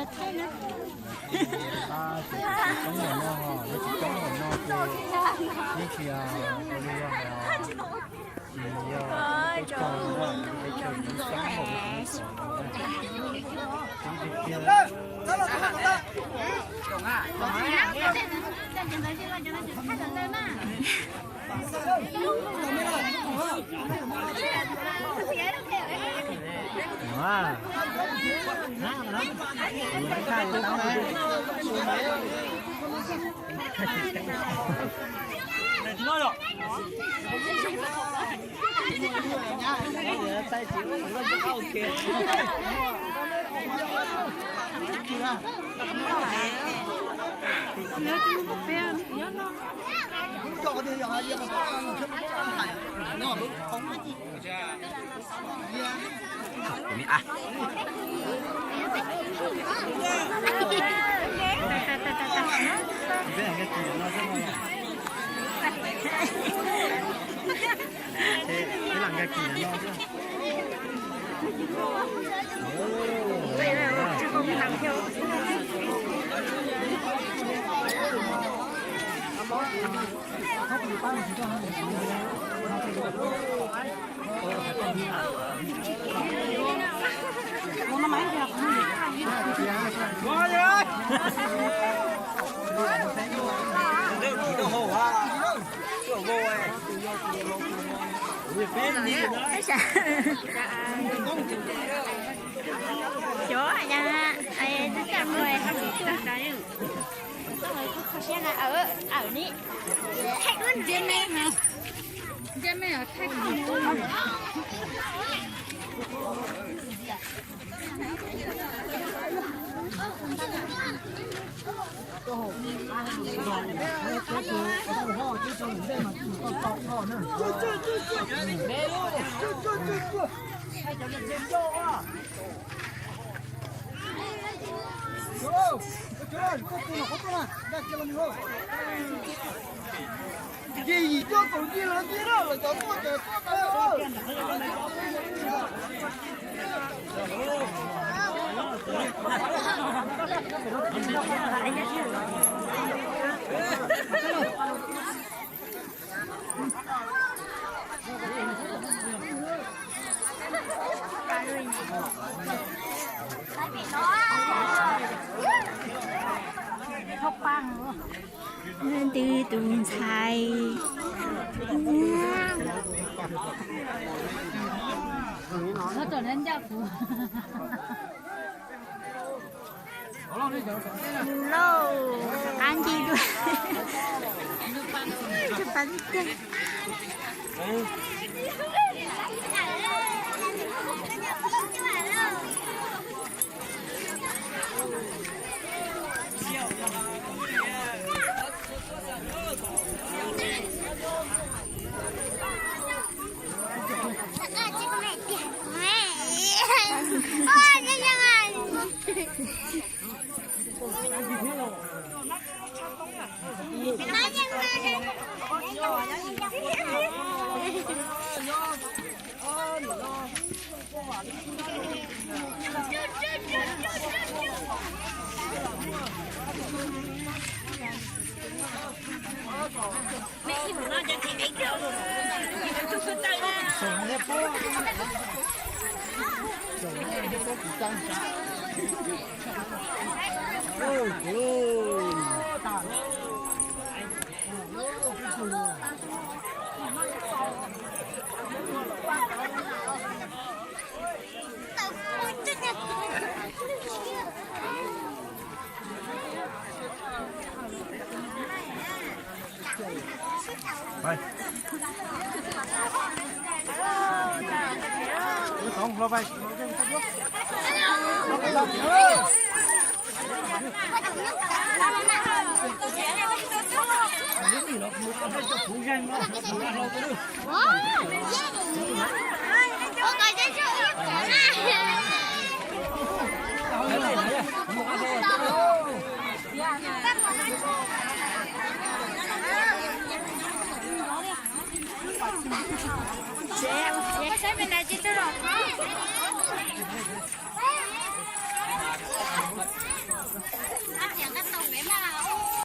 Tsis coob npaum no, yog tsis coob npaum no ces yeej tsis ua li yog hais os. Tsis yog teb chaws, teb chaws tsis coob npaum no. Cov ya, ai, tib caj mloog hab tsis tug ntawd. Kho siab na, awm, awm ni. Thaij duab ntsia me na. Ntsia me os, thaij duab. Leej twg tus ntxhais? Lauj, qab ncig dua. Cov pas li tiag.